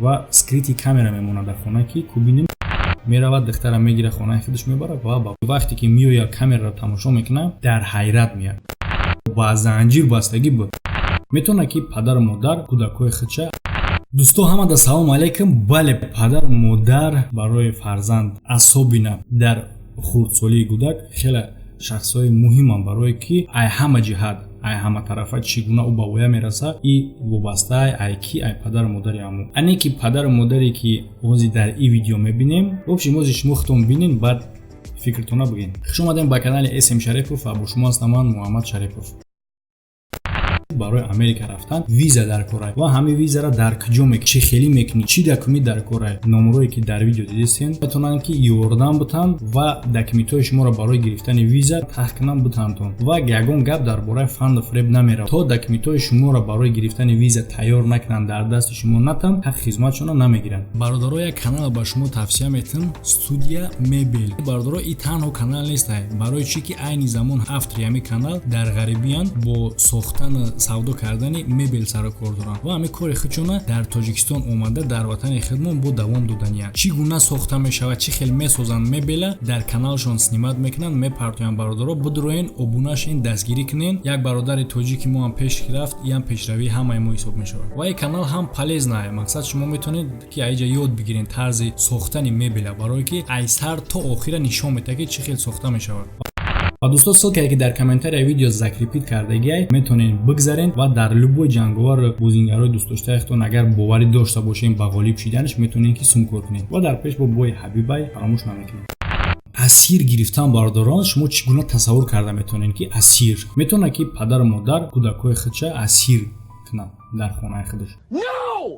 Ва скрытый камера мемонад дар хона, ки кубинем меравад, духтара мегира, хонаи худаш мебарад. Ва вақте ки меояд, камераро тамошо мекунад, дар ҳайрат меяд. Ба занҷир бастагӣ буд. Метавонад, ки падару модар кӯдакҳои худша. Дӯсто, ҳамада салому алайкум. Бале, падару модар барои фарзанд, особенно дар хурдсолии кӯдак, хеле шахсҳои муҳиманд, барое ки ай ҳама ҷиҳат, ай ҳама тарафа чӣ гуна ӯ ба воя мераса, и вобастаи ай ки, ай падару модари ҳамун. Ане ки падару модаре, ки ҳозир дар и видео мебинем, вообщем, ҳозир шумо худтон бинен, баъд фикртона бигӯен. Хуш омадем ба канали СМ Шарипов ва бо шумо ҳастам ман, Муҳаммад Шарипов. Барои Америка рафтан виза дар корай ва ҳамин визара дар куҷо, чӣ хелӣ мекунӣ, чӣ документ дар корай? Номерое, ки дар видео дидистен, метавонанд, ки ёрдам битанд ва документҳои шуморо барои гирифтани виза таҳ кунанд, битандтон. Ва ягон гап дар бораи фанду фиреб намеравад. То документҳои шуморо барои гирифтани виза тайёр накунанд, дар дасти шумо натанд, ҳаққи хизматшонро намегиранд. Бародаро, як канал ба шумо тавсия метиҳам, Студия Мебел. Бародаро, и танҳо канал нестай, барои чӣ ки айни замон автори ҳамин канал дар ғарибиянд, бо сохтану савдо кардани мебел сару кор доранд ва ҳамин кори худшона дар Тоҷикистон омада, дар ватани худмон бо давом доданиянд. Чӣ гуна сохта мешавад, чӣ хел месозанд мебела, дар каналшон снимать мекунанд, мепартоянд. Бародаро, бидроен, обуна шен, дастгирӣ кунен. Як бародари тоҷики мо ҳам пеш рафт, иам пешравии ҳамаи мо ҳисоб мешавад. Ва ин канал ҳам полезная, мақсад, шумо метавонед, ки аиҷа ёд бигирен тарзи сохтани мебела, барое ки ай сар то охира нишон медиҳад, ки чӣ хел сохта мешавад. Ва дӯсто, ссылкае, ки дар комментария видео закрепить кардагиай, метавонед бигзарен ва дар любой ҷанговару бозингарои дӯстдоштаи, агар боварӣ дошта бошем ба ғолиб шиданаш, метавонед, ки сумкор кунед. Ва дар пеш бо бои Ҳабибай фаромӯш намекунед. Асир гирифтан, бародарон, шумо чӣ гуна тасаввур карда метавонед, ки асир метавонад, ки падару модар кӯдакҳои худша асир кунад дар хонаи худаш?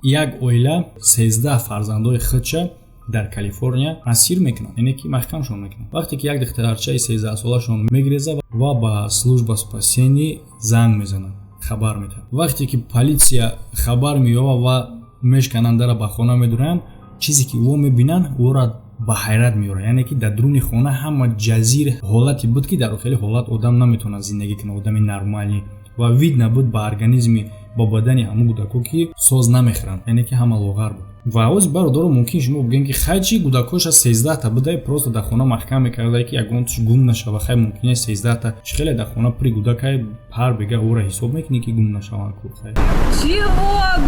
Як оила 13 фарзандои худша дар Калифорния асир мекунанд, яъне ки маҳкамшон мекунанд. Вақте ки як духтарчаи 13-солашон мегиреза ва ба служба спасения занг мезанад, хабар медиҳад. Вақте ки полиция хабар меёбад ва мешкананд дара, ба хона медуранд, чизе ки ӯ мебинанд, ӯро ба ҳайрат меорад. Яъне ки дар дуруни хона ҳама ҷазир ҳолате буд, ки дар хеле ҳолат одам наметавонад зиндагӣ кунад, одами нормальный. Ва видно буд ба организми, ба бадани ҳамун кӯдако, ки соз намехӯранд, яъне ки ҳама лоғар буд. Ва ози, бародаро, мумкин шумо бигӯем, ки хай, чи кӯдакоша 13-та будай, просто дар хона маҳкам мекарда, ки ягонташ гум нашава. Хай, мумкин аст, 13-та чӣ хеле дар хона пури кӯдакай, ҳар бега ӯра ҳисоб мекунӣ, ки гум нашаванд ку? Хай,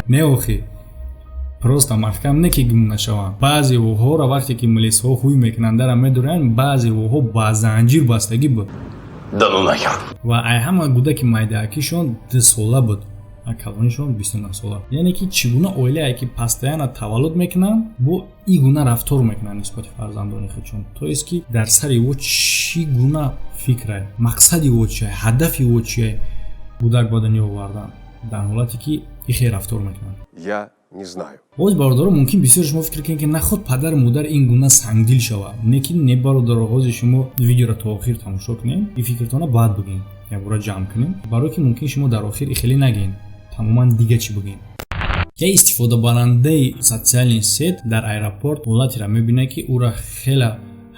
не, охи, просто маҳкам не, ки гум нашаванд. Баъзе оҳоро, вақте ки милисҳо ҳуй мекунанд, дара медуранд, баъзе оҳо ба занҷир бастагӣ буд. Да ну нахер. Ва ай ҳама кӯдаки майдаакишон 2-сола буд, калонишон 29-сола. Яъне ки чӣ гуна оилае, ки постоянно таваллуд мекунанд, бо и гуна рафтор мекунанд нисбати фарзандони худшон? То есть ки дар сари ӯ чӣ гуна фикрай, мақсади ӯ чия, ҳадафи ӯ чия, кӯдак ба дунё овардан, дар ҳолате ки ихе рафтор мекунанд? Я не знаю. Боз, бародаро, мумкин бисёр шумо фикр кунед, ки наход падару модар ин гуна сангдил шавад. Лекин не, бародаро, ҳозир шумо видеоро то охир тамошо кунед, и фикртона баъд бигӯед, якбора ҷамъ кунем, барое ки мумкин шумо дар охир хеле нагӯед, тамоман дига чӣ бигӯед. Як истифодабарандаи социальный сеть дар аэропорт ҳолатеро мебинад, ки ӯра хеле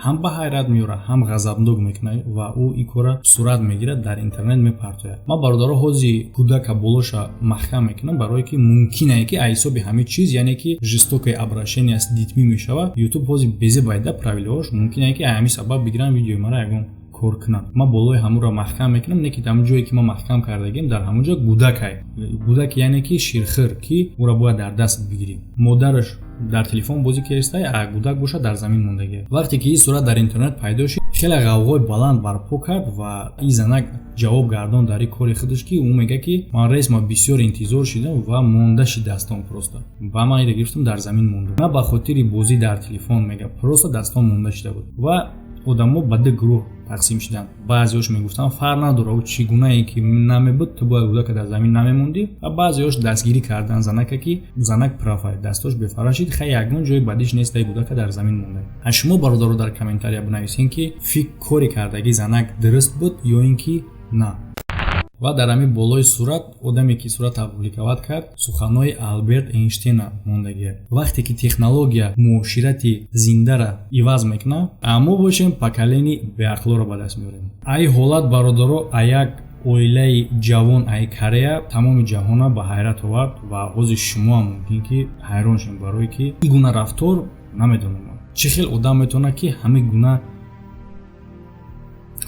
ҳам ба ҳайрат меорад, ҳам ғазабнок мекунад, ва ӯ ин корра сурат мегирад, дар интернет мепартояд. Ман, бародаро, ҳозир кӯдака болоша маҳкам мекунам, барое ки мумкинае, ки аз ҳисоби ҳамин чиз, яъне ки жестокое обращение с детьми мешавад. Ютуб ҳозир безе байда правилаҳош, мумкинае, ки аз ҳамин сабаб бигиранд, видеои мара ягон кор кунанд. Ман болои ҳамонро маҳкам мекунам, не ки дар ҳамон ҷое, ки ман маҳкам кардагим, дар ҳамон ҷо кӯдакай, кӯдак, яъне ки ширхӯр, ки ӯро бояд дар даст бигирӣ. Модараш дар телефон бозӣ кардааста, а кӯдак бошад, дар замин мондагӣ. Вақте ки ин сурат дар интернет пайдо шуд, хеле ғавғои баланд барпо кард ва ин занак ҷавоб гардон дар ин кори худаш, ки ӯ мегӯяд, ки ман рейсма бисёр интизор шидам ва монда шид дастон просто, ва ман иро гирифтам, дар замин мондам, на ба хотири бозӣ дар телефон, мега, просто дастон монда шуда буд. Ва одамо ба ду гурӯҳ тақсим шуданд. Баъзеҳош мегуфтанд, фарқ надорад, ӯ чӣ гунае ки намебуд, ту бояд кӯдака дар замин намемондӣ. Ва баъзеҳош дастгирӣ карданд занака, ки занак права, дастош бефара шид, хай, ягон ҷои бадиш нестай, кӯдака дар замин монда. А шумо, бародаро, дар комментария бинависем, ки фикр кори кардагӣ занак дуруст буд ё ин ки на. Ва дар ҳамин болои сурат одаме, ки сурат опубликовать кард, суханҳои Алберт Эйнштейна мондагия: «Вақте ки технология муоширати зиндара иваз мекунад, а мо бошем, поколение беақлоро ба даст меорем». Ай ҳолат, бародаро, а як Оилаи ҷавон ай Корея тамоми ҷаҳона ба ҳайрат овард ва ҳозир шумоам мумкин ки ҳайрон шем, барое ки ин гуна рафтор, намедонам, чӣ хел одам метавонад, ки ҳамин гуна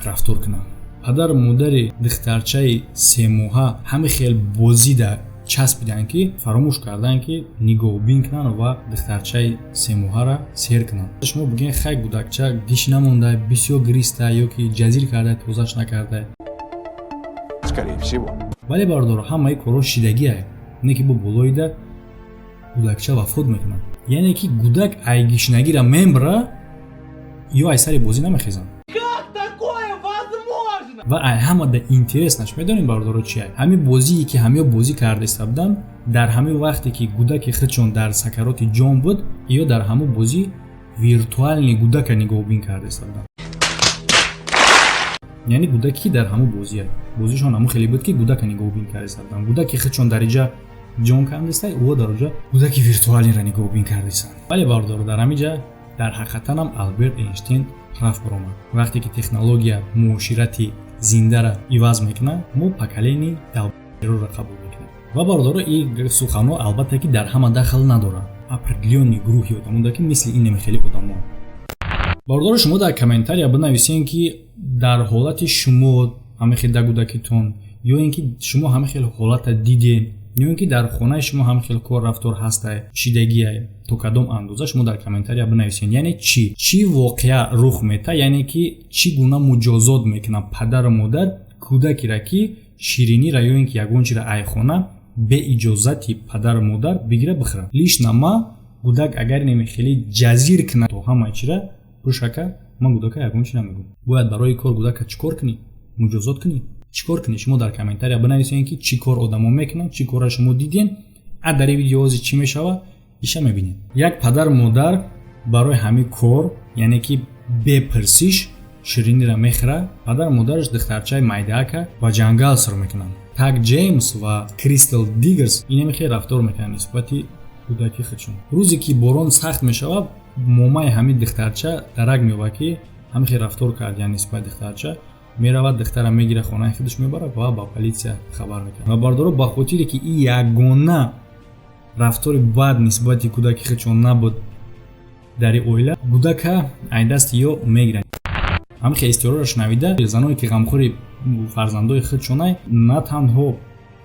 рафтор кунад. Падару модари духтарчаи 3 моҳа ҳамин хел бозида часпиданд, ки фаромӯш карданд, ки нигоҳубин кунанд ва духтарчаи 3 моҳара сер кунанд. Шумо бигӯед, хай, гудакча гиш намонда, бисёр гириста ё ки ҷазир карда, тозаш накарда. Скорее всего. Вале, бародаро, ҳамаи корҳо шидагиа, не ки бо болоида гудакча вафот мекунад. Яъне ки гудак ай гишнагира мембра ё ай сари бозӣ намехезанд. Ва ай ҳамада интереснаш, медонем, бародаро, чи? Ай ҳамин бозие ки ҳамиё бозӣ карда буданд, дар ҳамин вақте ки гудаки худшон дар сакароти ҷон буд, ё дар ҳамон бозӣ виртуальный гудака нигоҳубин карда буданд. Яъне гудаки дар ҳамон бозия, бозишон ҳамон хеле буд, ки гудака нигоҳубин карда буданд. Гудаки худшон дар иҷа ҷон кандиста, ӯ дар оҷа гудаки виртуальныйра нигоҳубин кардистанд. Вале, бародаро, дар ҳамин ҷа дар ҳақиқатанам Алберт Эйнштейн рафт баромад. Вақте ки технология муоширати зиндара иваз мекунад, мо поколение долбоёбро қабул мекунем. Ва, бародаро, ин суханҳо, албатта, ки дар ҳама дахл надорад, определённый гурӯҳи одамода, ки мисли ин хеле одамо. Бародаро, шумо дар комментария бинависем, ки дар ҳолати шумо ҳамин хел да гудакитон, ё ин ки шумо ҳамин хел ҳолата дидем, ё ин ки дар хонаи шумо ҳамин хел кор рафтор ҳастае, шидагие, то кадом андоза, шумо дар комментария бинависед. Яъне чӣ воқеа рух мета, яъне ки чӣ гуна муҷозот мекунад падару модар кӯдакеро, ки ширинира ё ин ки ягон чиро айхона беиҷозати падару модар бигира, бихӯрад. Лично ма, гудак агар неми хеле ҷазир кунад, то ҳамаи чира пӯшака, ман гудака ягон чи намегӯм. Бояд барои кор гудака чӣ кор кунӣ? Муҷозот кунӣ? Чӣ кор кунӣ? Шумо дар комментария бинависед, ки чӣ кор одамо мекунанд, чӣ корра шумо диден. А дар ин видео ҳозир чӣ мешавад, иша мебинед. Як падару модар барои ҳамин кор, яъне ки бепурсиш ширинира мехӯрад, падару модараш духтарчаи майдаака ба ҷангал сир мекунанд. Так Ҷеймс ва Кристал Диггерс инами хеле рафтор мекунанд нисбати кӯдаки худшон. Рӯзе ки борон сахт мешавад, момаи ҳамин духтарча дарак меёбад, ки ҳамин хел рафтор кардиян нисбати духтарча. Меравад, духтара мегира, хонаи худаш мебарад ва ба полиция хабар мекунад. Ва, бародаро, ба хотире ки ин ягона рафтори бад нисбати кӯдаки худшон набуд дар ин оила, гудака ай дасти ё мегиранд. Ҳамин хел историяро шунавида, заное ки ғамхори фарзандои худшонай, на танҳо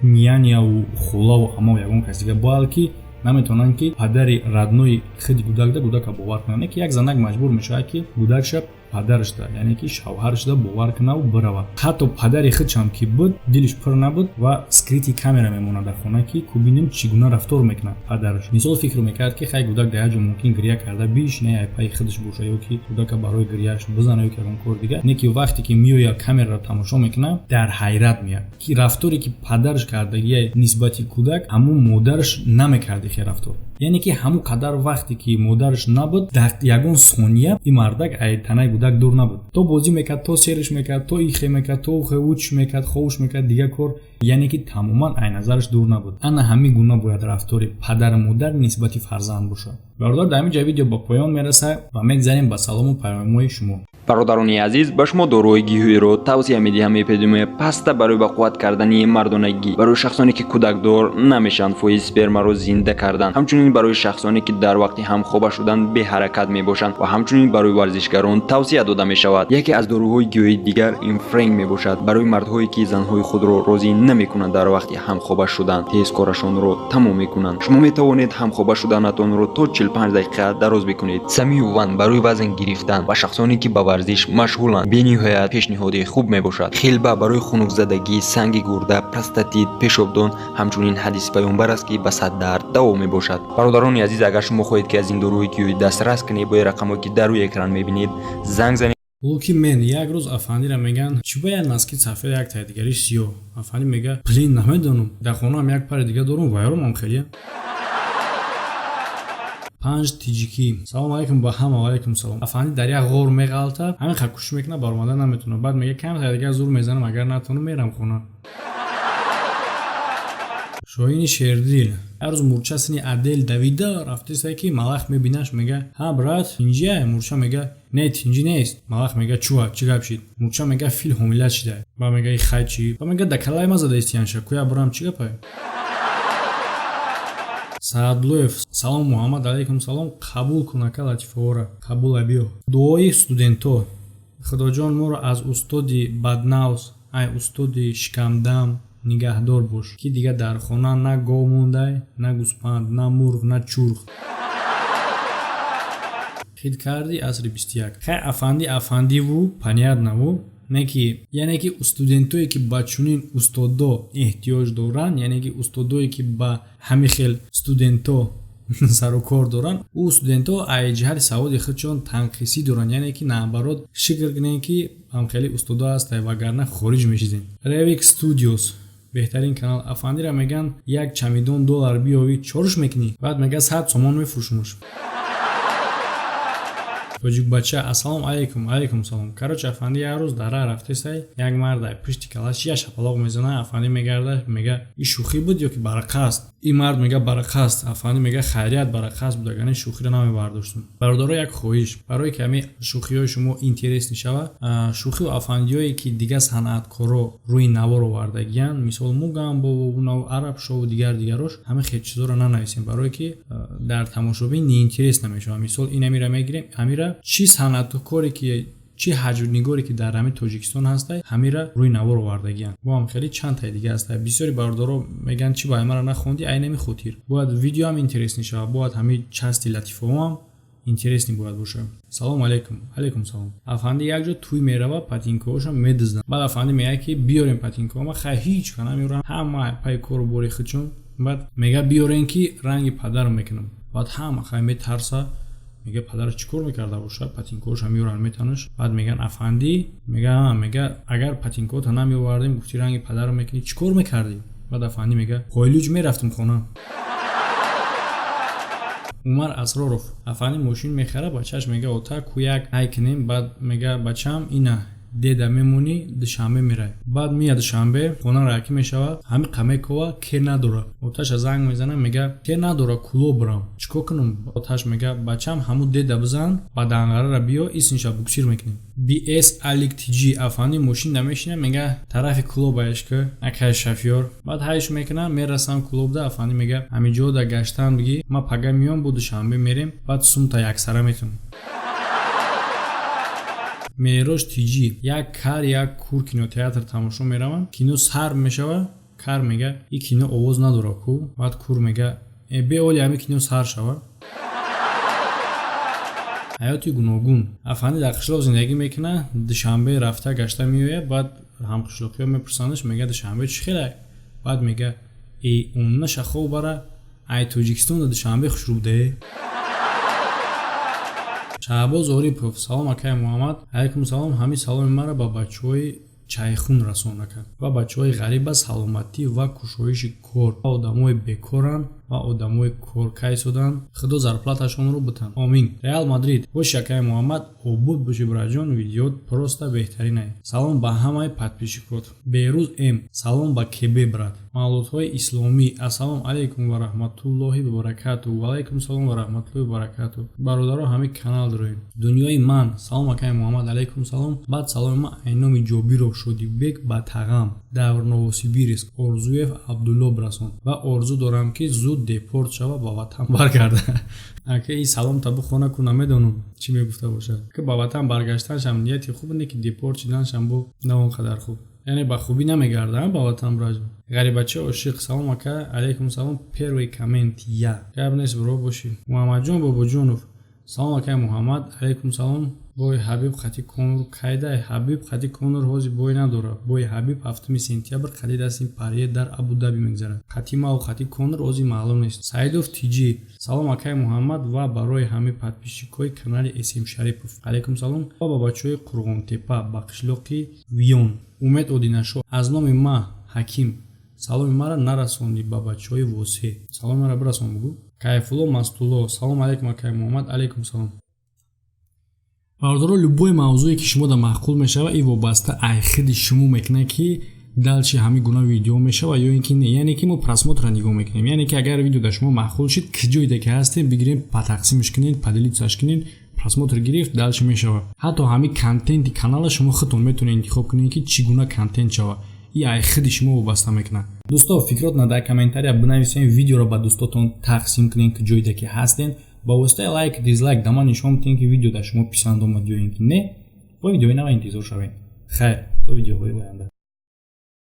няня ву холаву амау, ягон кас дига, балки наметавонанд, ки падари родной худи гудакда гудака бовар кунанд. Ки як занак маҷбур мешавад, ки гудакша падарашда, яъне ки шавҳарашда бовар кунаву биравад. Ҳатто падари худшам ки буд, дилиш пур набуд ва скрытый камера мемонад дар хона, ки кубинем, чӣ гуна рафтор мекунад падараш. Мисол, фикр мекард, ки хай, гудак дар як ҷо мумкин гиря карда бишина, ай пайи худаш боша, ё ки гудака барои гиряаш бизана, ё ки ягон кори дигар. Не ки вақте ки меояд, камераро тамошо мекунад, дар ҳайрат меяд, ки рафторе ки падараш кардагия нисбати кӯдак, ҳамун модараш намекарди хел рафтор. Яъне ки ҳамун қадар вақте ки модараш набуд, дар ягон сония ин мардак ай танаи гудак дур набуд. То бозӣ мекард, то серш мекард, то ихе мекард, то ухе уч мекард, ховуш мекард, дигар кор. Яъне ки тамоман ай назараш дур набуд. Ана ҳамин гуна бояд рафтори падару модар нисбати фарзанд бошад. Бародар, дар ҳамин ҷа видео ба поён мерасад ва мегзарем ба салому паёмҳои шумо. Бародарони азиз, ба шумо доруҳои гиёҳиро тавсия медиҳам. Эпидемия паста барои ба қувват кардани мардонагӣ, барои шахсоне ки кӯдакдор намешаванд, фоизи спермаро зинда кардан, ҳамчунин барои шахсоне ки дар вақти ҳамхоба шудан беҳаракат мебошанд ва ҳамчунин барои варзишгарон тавсия дода мешавад. Яке аз доруҳои гиёҳии дигар ин френг мебошад, барои мардҳое ки занҳои худро розӣ намекунанд, дар вақти ҳамхоба шудан тез корашонро тамом мекунанд. Шумо метавонед ҳамхоба шуданатонро то 45 дақиқа дароз бикунед. Самиюван барои вазн гирифтан ва шахсоне ки ба варзиш машғуланд, бениҳоят пешниҳоди хуб мебошад. Хилба барои хунукзадагӣ, санги гурда, простатит, пешобдон. Ҳамчунин ҳадиси паёмбар аст, ки ба сад дард даво мебошад. Бародарони азиз, агар шумо хоҳед, ки аз ин доруҳои гиёҳӣ дастрас кунед, бо рақамҳое ки дар рӯи экран мебинед, занг занед. Луки мен як рӯз афандира меган, чӣ ба як носки сафед, як таи дигариш сиёҳ? Афандӣ мега: «Блин, намедонам, дар хонаам як пари дига дорум, вайромам хеле». Панҷ тиҷикӣ. Салом алайкум ба ҳама. Алайкум салом. Афандӣ дар як ғор меғалта, ҳамин ха кӯшиш мекунад, баромада наметавонад. Баъд мега: «Кам таи дигар зур мезанам, агар натавонам, мерам хона». Шоҳини Шердил. Ҳар рӯз мурча сини отдел давида рафтеста, ки малах мебинаш, мега: «Ҳа, брат, тинҷия?» Мурча мега: «Не, тинҷӣ нест». Малах мега: «Чуа, чӣ гап шид?» Мурча мега: «Фил ҳомила шида». Ба мега: «И хай, чӣ?» Ба мега: «Да калай ма задаистиянша, куя бурам, чӣ гапай?» Саадуллоев. Салом, Муҳаммад. Алайкум салом. Қабул кун, ака, латифаҳоро қабула, биё. Дуои студентҳо. Худоҷон, моро аз устоди баднавс, ай устоди шикамдам нигаҳдор бош, ки дига дар хона на гов мондай, на гӯспанд, на мурғ, на чурғ. Хит карди асри 21. Хай, афанди афандиву понятно-ву, не ки, яъне ки студентое, ки ба чунин устодо эҳтиёҷ доранд, яъне ки устодое, ки ба ҳамин хел студентҳо сару кор доранд, ӯ студентҳо ай ҷиҳати саводи худшон танқисӣ доранд. Яъне ки наоборот, шукр кунем, ки ҳамхели устодо ҳастай, вагарна хориҷ мешидем. Ревик Студиос, беҳтарин канал. Афандира меган: «Як чамидон доллар биёвӣ, чоруш мекунӣ?» Баъд мега: «100 сомон мефурӯшумуш». Тоҷикбача. Ассалому алайкум. Алайкум салом. Короче, афанди, як рӯз дар раҳ рафтесай, як мард пушти калаш як шапалоқ мезана. Афанди мегарда, мега: «И шӯхӣ буд ё ки барақа аст?» Ин мард мега: «Барақа аст». Афанди мега: «Хайрият, барақа аст буд, агар не шӯхиро намебардоштум». Бародаро, як хоҳиш: барое ки ҳамин шӯхиҳои шумо интересный шава, шӯхиу афандиҳое, ки дигар санъаткоро рӯи навор овардагиянд, мисол Мугамбову Арабшову дигар дигарош, ҳамин хел чизоро нанависем, барое ки дар тамошобин неинтерес намешавад. Мисол, ин амира мегирем, ҳамира чӣ санъаткоре ки, чӣ ҳаҷвнигоре ки дар ҳамин Тоҷикистон ҳастай, ҳамира рӯи навор овардагиянд. Бо ҳам хеле чандтаи дига ҳастай. Бисёри бародаро мегӯянд: «Чӣ ба маро нахондӣ?» Айнами хотир бояд видеоам интересный шавад, бояд ҳамин части латифаҳоам интересный бояд бошад. Салому алайкум. Алайкум салом. Афанди як ҷо тӯй мерава, патинкаҳошам медузданд. Баъд афанди мегӯяд, ки биёрем патинкаҳома. Хай, ҳеҷ ка намеёрам, ҳама пай кору бори худшон. Баъд мега: «Биёрем, ки ранги падарам мекунам». Баъд ҳама хай метарса, мега: «Падараш чӣ кор мекарда бошад?» Патинкаҳоша меёранд, метанаш. Баъд меган: «Афандӣ», мега, мега: «Агар патинкаҳота намеовардем, гуфти ранги падарам мекунӣ, чӣ кор мекардӣ?» Баъд афандӣ мега: «Пойлуҷ мерафтум хона». Умар Асроров. Афанди мошин мехара, бачааш мега: «Ота, ку як ай кунем». Баъд мега: «Бачам, ина деда мемонӣ, Душанбе мерай». Баъд мия Душанбе, хонаро якӣ мешавад, ҳами қамекова кер надора. Оташа занг мезана, мега: «Кер надора, куло бирам, чӣ кор кунам?» Оташ мега: «Бачам, ҳамун деда бизан, ба Данғарара биё, исинша буксир мекунем». Бс Алик Тиҷи. Афанди мошин намешина, мега: «Тарафи клуб аешка, акай шофёр». Баъд ҳайш мекунам, мерасам клубда. Афанди мега: «Ҳамиҷода гаштан бигӣ, ма пага миём, бо Душанбе мерем, баъд сумта яксара метунам». Меҳроҷ Тиҷӣ. Як кар, як кур кинотеатр тамошо мераванд. Кино сар мешава, кар мега: «И кино овоз надора ку?» Баъд кур мега: «Э, беоли ҳами кино сар шава». Ҳаёти гуногун. Афанди дар қишлоқ зиндагӣ мекунад, Душанбе рафта гашта меояд. Баъд ҳамқишлоқиҳо мепурсандаш, мега: «Душанбе чӣ хелай?» Баъд мега: «Э, умнаша хоб бара, ай Тоҷикистон да Душанбе хушрӯ будае». Шаҳбоз Орипов. Салом, акай Муҳаммад. Алайкум салом. Ҳамин саломи маро ба бачаҳои Чайхун расон, ака, ва бачаҳои ғариба саломатӣ ва кушоиши кор, ва одамои бекоранд, ва одамои коркайсоданд, Худо зарплаташонро бутан, омин. Реал Мадрид. Боши, акай Муҳаммад, обуд боши, браҷон, видеот просто беҳтаринай. Салом ба ҳамаи подписчикот. Берӯз М. Салом ба КБ, брат. Маълумотҳои исломӣ. Ассалому алайкум ва раҳматуллоҳи ва баракату. Ва алайкум салом ва раҳматуллоҳи ва баракату. Бародаро, ҳамин канал дорем. Дунёи ман. Салом, акай Муҳаммад. Алайкум салом. Баъд саломи ман айноми Ҷобиров Шодибек ба тағам дар Новосибирск Орзуев Абдулло бирасон ва орзу дорам, ки зуд депорт шава, ба ватан баргарда. Ака, и саломта бихона ку, намедонам, чӣ мегуфта бошад, ки ба ватан баргаштаншам нияти хуб не, ки депорт шиданшам бо на он қадар хуб, яъне ба хубӣ намегардам ба ватан бираҷ. Ғарибачи ошиқ. Салом, ака. Алайкум салом. Первый коммент я. Гап нест, биро, бошӣ. Муҳаммадҷон Бобоҷонов. Салом, акай Муҳаммад. Алайкум салом. Бой Ҳабиб қати Конор кайдай? Ҳабиб қати Конор ҳозир бой надорад. Бои Ҳабиб 7 сентябр қати Дастин Порье дар Абудаби мегзарад. Қати мау қати Конор ҳозир маълум нест. Саидов Тиҷӣ. Салом, акай Муҳаммад, ва барои ҳамаи подписчикҳои канали См Шарипов. Алайкум салом. Ва ба бачаҳои Қурғонтепа, ба қишлоқи Виён. Умед Одинашо. Аз номи ма Ҳаким саломи маро нарасондӣ ба бачаҳои Восе, саломи маро бирасон, бугӯ. Кайфулло Мастулло. Салом алайкум, акай Муҳаммад. Алайкум салом. Бародаро, любой мавзӯе, ки шумо да маъқул мешавад, и вобаста ай хиди шумо мекунад, ки Дальше ҳамин гуна видео мешава ё ин ки не. Яъне ки мо просмотрро нигоҳ мекунем, яъне ки агар видео дар шумо маъқул шид, ки ҷойде ки ҳастем, бигирем, тақсимш кунед, поделитьсяш кунед. Просмотр гирифт, дальше мешава. Ҳатто ҳамин контенти канала шумо худтон метавонед интихоб кунед, ки чӣ гуна контент шава. И ай худи шумо вобаста мекунад. Дӯсто, фикротона дар комментария бинависем, видеоро ба дӯстотон тақсим кунед, ки ҷойде ки ҳастен. Ба воситаи лайк, дизлайк да ман нишон медиҳем, ки видео дар шумо писанд омад ё ин ки не. Бо видеои нава интизор шавед. Хайр, то видеоҳои оянда.